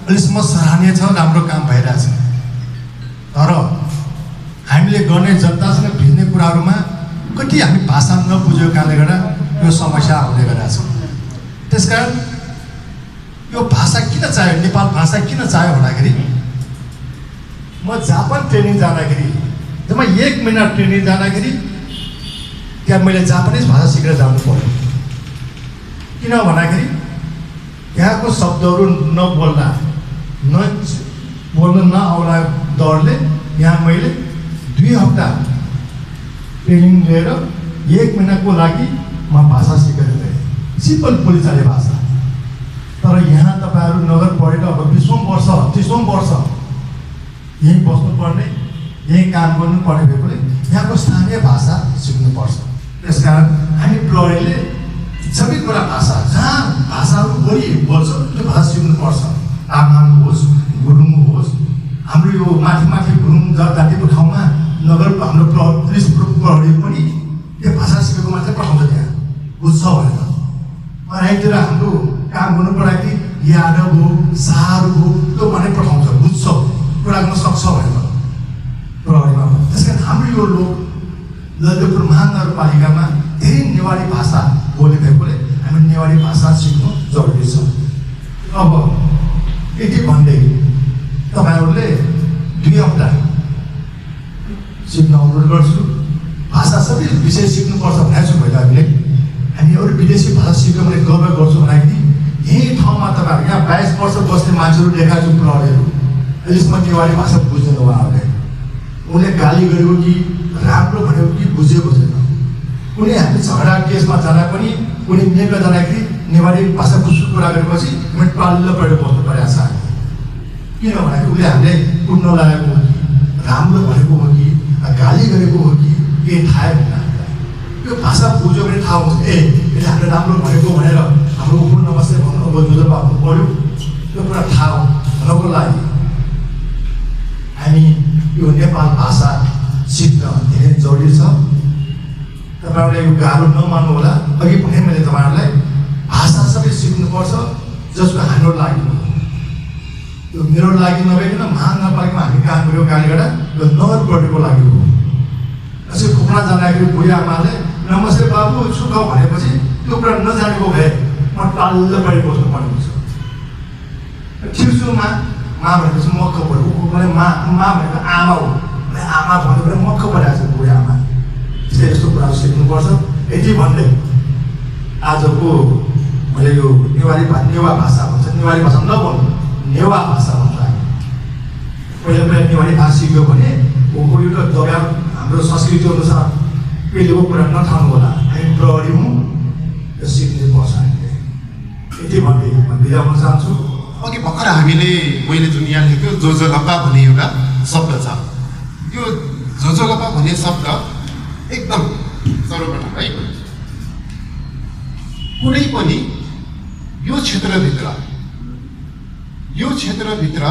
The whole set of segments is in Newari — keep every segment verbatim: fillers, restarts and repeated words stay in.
अहिलेसम्म सराहनीय छ, राम्रो काम भइरहेछ। तर हामीले गर्ने जनतासँग भिड्ने कुराहरूमा कति हामी भाषा नबुझेको कारणले गर्दा यो समस्या हुँदै गरेको छ। त्यसकारण यो भाषा किन चाहियो, नेपाल भाषा किन चाहियो भन्दाखेरि म जापान ट्रेनिङ जाँदाखेरि, जम्मा एक महिना ट्रेनिङ जाँदाखेरि त्यहाँ मैले जापानिज भाषा सिकेर जानु पर्‍यो। किन भन्दाखेरि त्यहाँको शब्दहरू नबोल्दा, न बोल्न नआउला डरले यहाँ मैले दुई हप्ता ट्रेनिङ लिएर एक महिनाको लागि म भाषा सिकेर गएँ। सिम्पल बोलीचाली भाषा। तर यहाँ तपाईंहरू नगर पढेर अब बीसौं वर्ष, तीसौं वर्ष यहीँ बस्नुपर्ने, यहीँ काम गर्नुपर्ने भएकोले यहाँको स्थानीय भाषा सिक्नुपर्छ। त्यसकारण हामी प्रहरीले सबै कुरा भाषा, जहाँ भाषाहरू बोली बोल्छ, त्यो भाषा सिक्नुपर्छ। तामाङ होस्, गुरुङ होस्, हाम्रो यो माथि माथि गुरुङ जनजातिको ठाउँमा नगर हाम्रो प्र-, पुलिस प्र-, प्रहरी पनि त्यो भाषा सिकेको मात्रै पठाउँछ त्यहाँ, बुझ्छ भनेर। तराईतिर हाम्रो काम गर्नु पर्दा कि यादव हो, सार हो, त्यो भने पठाउँछ, बुझ्छ, कुरा गर्न सक्छ भनेर प्रहरीमा पनि। त्यस कारण हाम्रो यो लोक ललितपुर महानगरपालिकामा धेरै नेवारी भाषा बोल्ने भएकोले हामी नेवारी भाषा सिक्नु जरुरी छ। अब यति भन्दै तपाईंहरूले दुई हप्ता सिक्न अनुरोध गर्छु। भाषा सबै विषय सिक्नुपर्छ भनेको छु मैले अघि नै। हामी अरू विदेशी भाषा सिक्यौँ भने गर्व गर्छु भन्दाखेरि यही ठाउँमा तपाईंहरू यहाँ बाइस वर्ष बस्ने मान्छेहरू देखाएको छु प्रहरीहरू। अहिलेसम्म नेवारी भाषा बुझेन उहाँहरूले। उनले गाली गरेको कि राम्रो भनेको कि बुझेको छैन। कुनै हामी झगडा केसमा जाँदा पनि कुनै मेलमा जाँदाखेरि नेवारी भाषा बुझ्छु कुरा गरेपछि हामी टल्ल परेर बस्नु परेको छ। किन भन्दाखेरि उसले हामीलाई कुट्न लागेको हो कि, राम्रो भनेको हो कि, गाली गरेको हो कि, के थाहै हुँदैन हामीलाई। त्यो भाषा बुझ्यो भने थाहा हुन्छ, ए, यसले हामीलाई राम्रो भनेको भनेर हाम्रो उखु नमस्ते भन्नु, अब जुजो पाउनु पर्‍यो। त्यो कुरा थाहा हुनको लागि हामी यो नेपाल भाषा सिक्न धेरै जरुरी छ। तपाईंहरूलाई यो गाह्रो नमान्नु होला। अघि भने मैले तपाईंहरूलाई भाषा सबै सिक्नुपर्छ, जसको हाम्रो लागि हो। यो मेरो लागि नभइकन महानगरपालिकामा हामी काम गरेको कारणले गर्दा यो नगर प्रहरीको लागि हो। यसरी खोपडा जाँदाखेरि बुढी आमाले, "नमस्ते बाबु, छु खः?" भनेपछि त्यो कुरा नजानेको भए म टल्ल परेर बस्नुपर्ने हुन्छ। ठिक छु मा, मा भनेपछि मक्क पऱ्यो। ऊ भने मा, मा भनेको आमा हो। भने आमा भन्यो भने मक्क परेको छ बुढी आमा। त्यस्तै यस्तो कुराहरू सिक्नुपर्छ। यति भन्दै आजको मैले यो नेवारी भा-, नेवा भाषा भन्छ, नेवारी भाषा नभन्नु, नेवा भाषा भन्छ हामी। पहिला पहिला नेवारी भाषा सिक्यो भने ऊ, ऊ एउटा दबाब हाम्रो संस्कृति अनुसार पेलेको कुरा नठान्नु होला। हामी प्रहरी हौँ, यो सिक्नुपर्छ हामीले। यति भन्दै म बिदा हुन चाहन्छु। अघि भर्खर हामीले, मैले जुन यहाँ लेखेको जोजोलपा भन्ने एउटा शब्द छ, यो जोजोलपा भन्ने शब्द एकदम सर्वप्रथम है, कुनै पनि यो क्षेत्रभित्र, यो क्षेत्रभित्र,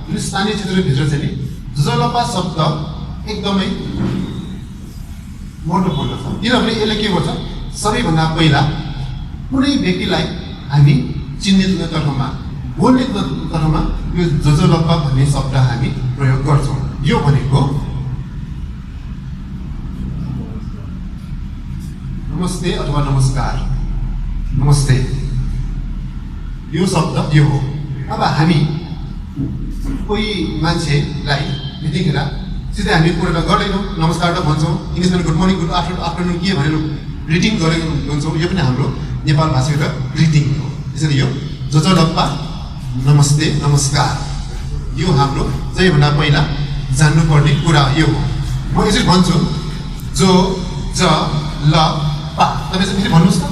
जुन स्थानीय क्षेत्रभित्र चाहिँ नि जोजोलपा शब्द एकदमै महत्त्वपूर्ण छ। किनभने यसले के गर्छ, सबैभन्दा पहिला कुनै व्यक्तिलाई हामी चिन्ने तर्फमा, बोल्ने तर्फमा यो जोजोलपा भन्ने शब्द हामी प्रयोग गर्छौँ। यो भनेको नमस्ते अथवा नमस्कार। नमस्ते, यो शब्द यो हो। अब हामी कोही मान्छेलाई भेट्दाखेरि सिधै हामी कुरा त गर्दैनौँ, नमस्कार त भन्छौँ, इङ्ग्लिसमा good morning, good after-, afternoon के भनेर ग्रिटिङ गरेको हुन्छौँ। यो पनि हाम्रो नेपाल भाषाको ग्रिटिङ हो। यसरी यो जोजोलपा, नमस्ते, नमस्कार, यो हाम्रो सबैभन्दा पहिला जान्नुपर्ने कुरा यो हो। म यसरी भन्छु, जो, ज, ल, पा। तपाईँ चाहिँ फेरि भन्नुहोस् त।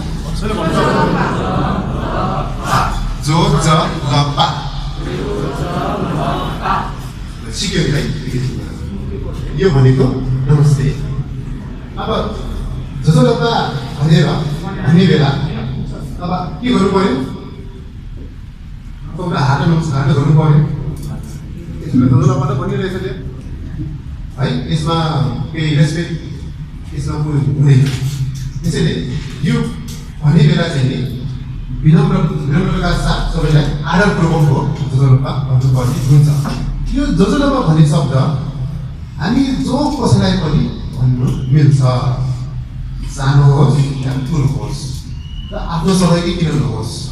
जो, ज, ल, पा। सिक्यो नि है? यो भनेको नमस्ते। अब जोजोलपा भनेर भन्ने बेला अब के गर्नु पर्‍यो? तपाईँको हात नमस्कार गर्नु पर्‍यो। यसमा जोजोलपा त भनिरहेछ त्यो है, यसमा केही रेस्पेक्ट यसमा कुनै हुँदैन। त्यसैले यो भन्ने बेला चाहिँ नि विनम्र, विनम्रताका साथ सबैलाई आदरपूर्वक हो। ज्वजलपा भन्नुपर्ने हुन्छ। यो ज्वजलपा भन्ने शब्द हामी जो कसैलाई पनि भन्नु मिल्छ, सानो होस् या ठुलो होस्, र आफ्नो समयकै किन नहोस्।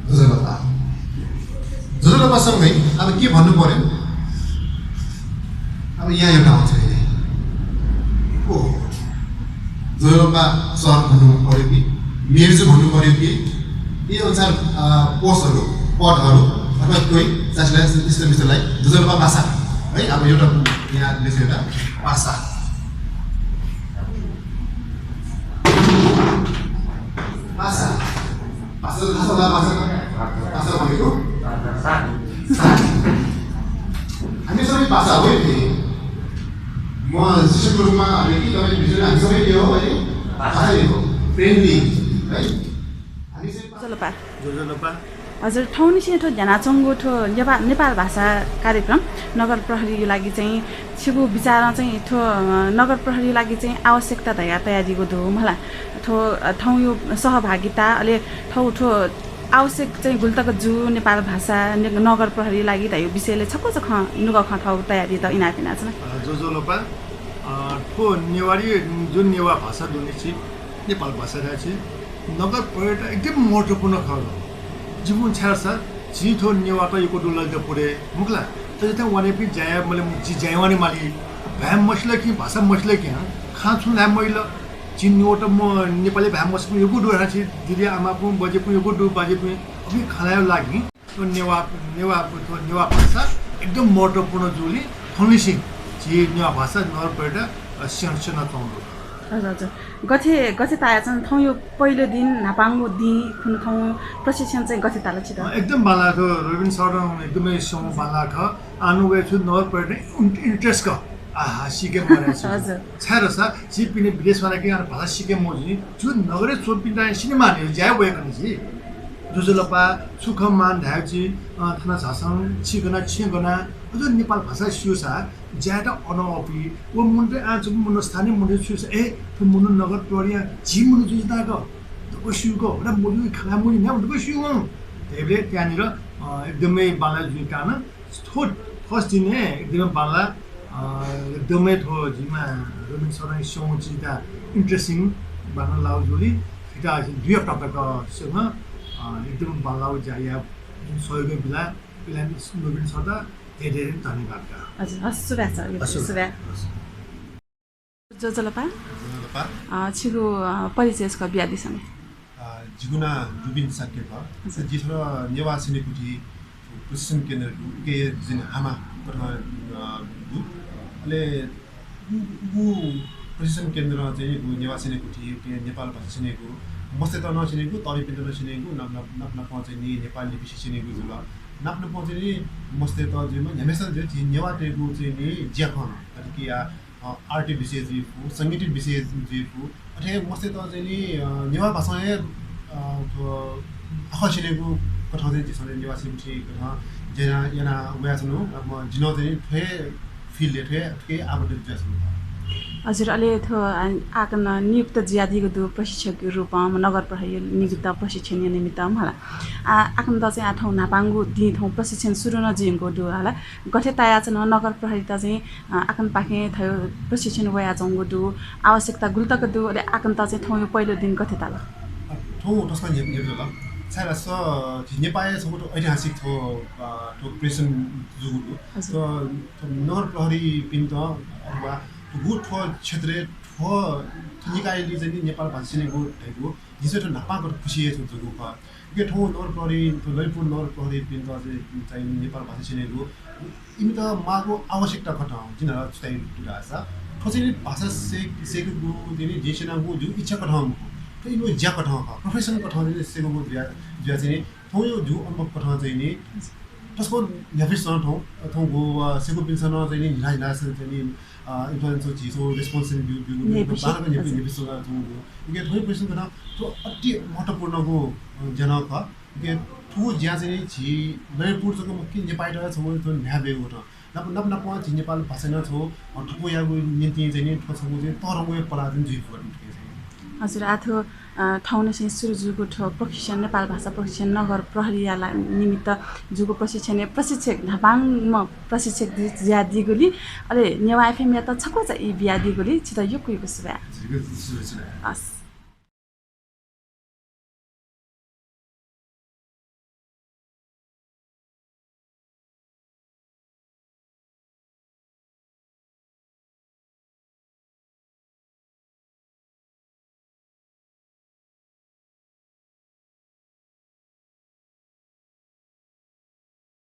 ज्वजलपा, ज्वजलपासँगै अब के भन्नु पर्‍यो? अब यहाँ एउटा आउँछ फेरि। को हो? ज्वजलपा सर भन्नु पर्‍यो कि मेयर चाहिँ भन्नु पर्‍यो कि यी अनुसार, अ, पोस्टहरू, पदहरू अथवा कोही साथीलाई, इष्टमित्रलाई ज्वजलपा पासा है। अब एउटा यहाँ लेख्छु, एउटा पासा। पासा। पासा, पासा, पासा, पासा भनेको? साथी। हामी सबै पासा हो नि। म शिक्षकको रूपमा, अनि कि तपाईँ भिजुन, हामी सबै के हो, है? पासा नै हो। Friendly, है? हामी सबै पासा। ज्वजलपा। ज्वजलपा। हजुर, थौंनिसें थ्व ध्यानाच्वंगु थ्व नेपा-, नेपाल भाषा कार्यक्रम नगर प्रहरीया लागि चाहिँ छिगु विचारं चाहिँ थ्व, अ, नगर प्रहरीया लागि चाहिँ आवश्यकता धयाः तयादीगु दु मला। थ्व, अ, थौंया सहभागिता, अले थौं थ्व आवश्यक चाहिँ गुलि तक जू नेपाल भाषा ने-, नगर प्रहरीया लागि धयागु विषयलय् छकूचा खँ, नुगः खँ थौं तयादीत इनाप यानाच्वना। अ, ज्वजलपा, अ, थ्व नेवारी जुन नेवाः भाषा दुनिछि नेपाल भाषा धाःछि नगर प्रहरीत एकदम महत्त्वपूर्ण खः। जिमिगु छाय्‌धाःसा झी थ्व नेवाःत यक्व दु ललितपुरय्, मखु ला? अले थन वनेपिं ज्या याये माली, जि ज्या याये वने माली। भाय् मसिल कि, भाषा मसिल कि, खँ छुं ल्हाये मजिल। झी नेवाःत म नेपाली भाय् मसःपिं यक्व दु, हानं झी दिदी आमापुं, बजेपुं यक्व दु, बाजेपुं, अपिं खँ ल्हायेगु लागि थ्व नेवाः, नेवाः, थ्व नेवाः भाषा एकदम महत्त्वपूर्ण जूगुलिं थौंनिसें झी नेवाः भाषा नगर प्रहरीत, अ, स्यं-, स्यनाच्वंगु दु। हजुर, हजुर। गथे, गथे तायाच्वन थौंया पहिलो दिं, न्हापांगु दिं खुन्हु थौं प्रशिक्षण चाहिँ गथे ताल छित? अ, एकदम बांलाः थ्व रबिन सरं एकदमै स्यंगु बांलाः खः। आः नं वय् छु नगर प्रहरीत इन्ट-, interest खः। आहा, सीके मदय् छु। हजुर। छाय्‌धाःसा झीपिनि विदेश वनाः कि आः भाषा सीके मजू नि, छु नगरय् च्वंपिन्त सिनेमा नि ज्या याये वय्‌कनि झी। ज्वजलपा, छु खँ मां धायेगु झी, अ, थन झासँ, छि गन, छेँ गन, अझ नेपाल भाषा स्यूसा ज्या यायेत अन अःपुइ। व मनूत आः च्वंपिं मनू, स्थानीय मनूत स्यूसा, ए, थ्व मनू नगर प्रहरीया झी मनू जुइ ताक, दक्व स्यूगु, वना मजू, खँ ल्हाये मजू न्ह्याः दक्व स्यूगु। धइबलय् त्यानिर, अ, एकदमै बांलाः जुइ कारणं थ्व first दिनय् एकदमै बांलाः, अ, एकदमै थ्व जिमिगु रबिन सरं स्यंगु चिज त interesting बांलाः जूगुलिं थुकियात दुई हप्ता तक स्यन, अ, एकदम बांलाः ज्या याये सहयोग बिलाः, बिलाः रबिन सरयात धेरै धेरै धन्यवाद का। हजुर, हस्, सुभाय् छ, हजुर। सुभाय्। ज्वजलपा। ज्वजलपा। अ, छिगु, अ, परिचय छकः बियादिसँ नि। अ, जिगु नां रुबिन शाक्य खः। हजुर। जि थन नेवाः सेनाकुथि प्रशिक्षण केन्द्रय् दु, उके जिं हामा कथं, अ, दु। अले उ, उ प्रशिक्षण केन्द्रं चाहिँ उ नेवाः सेनाकुथि, उके नेपाल भाषा स्यनेगु, मस्तय्त नं स्यनेगु, तःधिपिन्त नं स्यनेगु, नाप नाप, नाप नापं चाहिँ नि नेपाल लिपि स्यनेगु जुल। नाप नापं चाहिँ नि मस्तय्त जुइमा न्ह्याम्हस्यां चाहिँ झी नेवाःतय्गु चाहिँ नि ज्याखँ, अथे कि या अ, art विषय जुइफु, संगीत विषय जुइफु, अथे मस्तय्त चाहिँ नि, अ, नेवाः भाषां हे, अ, थ्व आखः स्यनेगु कथं चाहिँ झीसं नेवाः सेनाकुथि कथं ज्या याना, याना वयाच्वना। अब जिं नं चाहिँ नि थ्व हे field-य्, थ्व हे, थुके आबद्ध जुयाच्वना। हजुर, अले थ्व, अ, आः कन नियुक्त जुयादीगु दु प्रशिक्षकया रूपं नगर प्रहरी नियुक्त प्रशिक्षणया निमित्त मला। आ, आः कन त चाहिँ आः थौं न्हापांगु दिं थौं प्रशिक्षण सुरु नं जुइगु दु हला। गथे तायाच्वन नगर प्रहरीत चाहिँ, अ, आः कनपाखें थ्व प्रशिक्षण वयाच्वंगु दु, आवश्यकता गुलि तक दु, अले आः कनत चाहिँ थौंया पहिलो दिं गथे ताल? अ, थौं तसकं न्ह्य-, न्ह्यब्वल। छाय्‌धाःसा झी नेपाःया छगू थ्व ऐतिहासिक थ्व, अ, थ्व प्रशिक्षण जूगु दु। हजुर। थ्व, थ्व नगर प्रहरीपिन्त अथवा थ्व, थ्व क्षेत्रय् थ्व, थ्व निकायलय् चाहिँ नि नेपाल भाषा स्यनेगु धइगु जिं चाहिँ थ्व न्हापां कथं खुसि हे जूगु खः। उके थौं नगर प्रहरी, थ्व ललितपुर नगर प्रहरीपिन्त चाहिँ, चाहिँ नेपाल भाषा स्यनेगु इमित माःगु आवश्यकता कथं जिं नं छु धाये धाःसा, थ्व चाहिँ नि भाषा से-, सेकेगु चाहिँ नि जिं स्यनागु जिगु इच्छा कथं मखु। थ्व इमिगु ज्या कथं खः, profession कथं चाहिँ नि सेकेगु जुया, जुया चाहिँ नि थौंया जिगु अनुभव कथं चाहिँ नि तसकं न्ह्यापिन्सं थौं, थौंगु, अ, सेकूपिन्सं नं चाहिँ नि न्हिला न्हिला चाहिँ नि अ, इमित चाहिँ झीसं response चाहिँ ब्यू, ब्यू, ब्यू, न्ह्याइपुसे, बांलाक न्ह्याइपुसे, हजुर। न्ह्याइपुसे च्वंगु। उके थ्व प्रश्न कथं थ्व अति महत्त्वपूर्णगु, अ, ज्या नं खः। उके थ्व ज्या चाहिँ नि झी ललितपुर जक मखु कि नेपाःयात छगू थ्व न्ह्याः ब्यूगु खः। नाप, नाप, नाप झी नेपाल भाषां नं छगू, अ, थुकथं यायेगु निंतिं चाहिँ नि थ्व छगू चाहिँ तःधंगु पला चाहिँ जुइ फुगु खः। हजुर, आः थ्व अ, थौंनिसें सुरु जूगु थ्व प्रशिक्षण, नेपाल भाषा प्रशिक्षण नगर प्रहरीया ला-, निमित्त जूगु प्रशिक्षणय् प्रशिक्षक, न्हापांम्ह प्रशिक्षक दि-, जुयादीगुलिं, अले नेवाः एफएमयात छकूचा ई बियादीगुलिं छितः यक्व यक्व सुभाय्। हस्।